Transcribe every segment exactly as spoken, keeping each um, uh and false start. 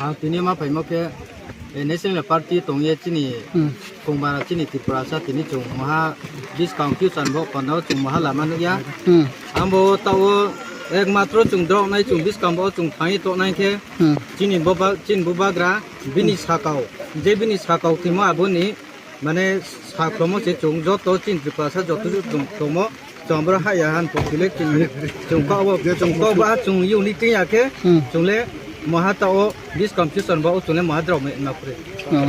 Ang tini ma phaimo khe, eh, National Party tongye chini Hmm. Kongmara chini Tripura sa tini chwng maha buskang future bo kono chwng maha lama nukya. Hmm. Ang bo tao ekmatro chwng drok nai chwng buskang bo chwng thangwi tok nai khe Hmm. chini bo ba, chini bo bagra bini Hmm. sakao, je bini sakao timo aboni mane saklomo se chwng joto chini Tripura sa joto chwng tomo. Chwng abro haya han pok chwle chwng, chwng kok bo, chwng kok ba chwng unit twi ya khe, Hmm. chwng le maha ta o buskang future ba o chwng le maha drao me na phure. Oh.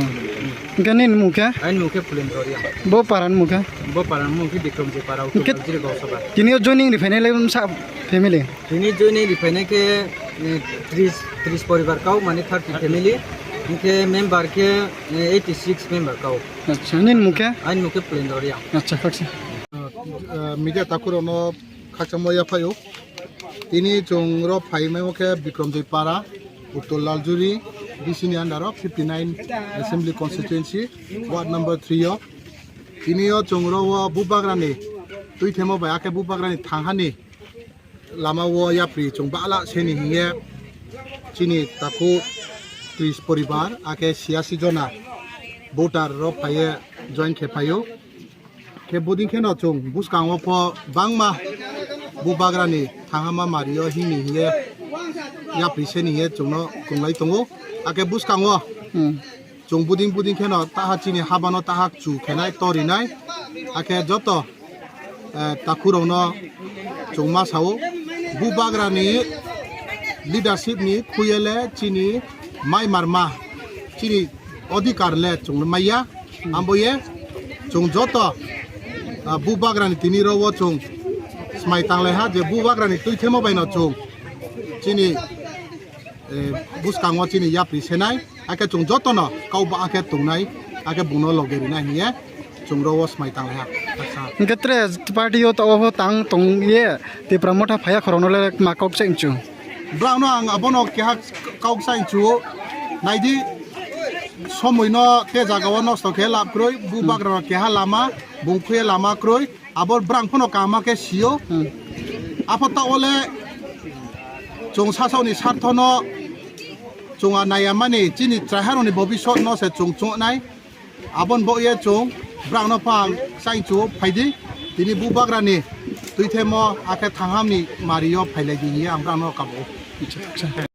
Hwnkhe nini mung khe? Aini mung khe Pulendra Reang. Bo para ni mung khe? Bo para ni mung khe Bikramjit para, Hwnkhe Uttor Jiri Gausaba. Tini o joining ri phainai le sa family? Tini joining ri phainai khe, eh, tris, tris poribar kau, mane thirty family. Hwnkhe member khe, eh, eighty six member kau. Acha, nini mung khe? Aini mung khe Pulendra Reang. Acha, khaksa. Ah, media takhurokno khakchangma yaphaio. Tini chwng ro phaimaimo khe Bikramjit Para, Uttor Laljuri, D C ni under o fifty nine Assembly Constituency, Ward number three o. Tini o chwng ro o Bubagrani twithemo bai, akhe Bubagrani thanghani lama o yapri chwng bala seni hiye chini takhuk tris poribar, akhe siyasi jona voter ro phaiye join khe phaio. Khe buding kheno chwng bwskango pho bangma Bubagrani thangama mario himni hiye yapri seni hiye chwngno kwrwnglai tongo. Akhe bwskango Hmm. chwng buding buding kheno taha chini habano taha chu khenai torinai. Akhe joto, eh, takhurokno chwng ma sao, Bubagrani leadership ni khuyele chini mai marma, chini odhikar le chwng maya. Ambo ye chwng joto, ah, Bubagrani tini ro o chwng smai tanglai ha je Bubagrani twithemo bai no chwng chini, eh, bwskango chini yapri senai, akhe chwng jotono kau ba akhe tongnai, akhe bungno loge rinai hiye chwng ro o smai tanglai ha. Hwnkhe tre party o to obo tang tong ye Tipra Motha phaiya khorokno le ma kok se inchu. Bwrangno ang abono keha kok sa inchu, naidi somoino te jaga o nosto khe lab kroi, Bubagrano keha lama, bung khuye lama kroi, abo bwrang phano kaham khe sio. Hmm. Apho ta ole chwng sasao ni sarthono chwng a naiya mani chini chwrairokni bobisotno se chwng chungnai. Abon bo ye chwng bwrangno phang chainchu phaidi. Tini Bubagrani twithemo akhe thanghamni mario phailaidi hiye ang bwrangno kabo.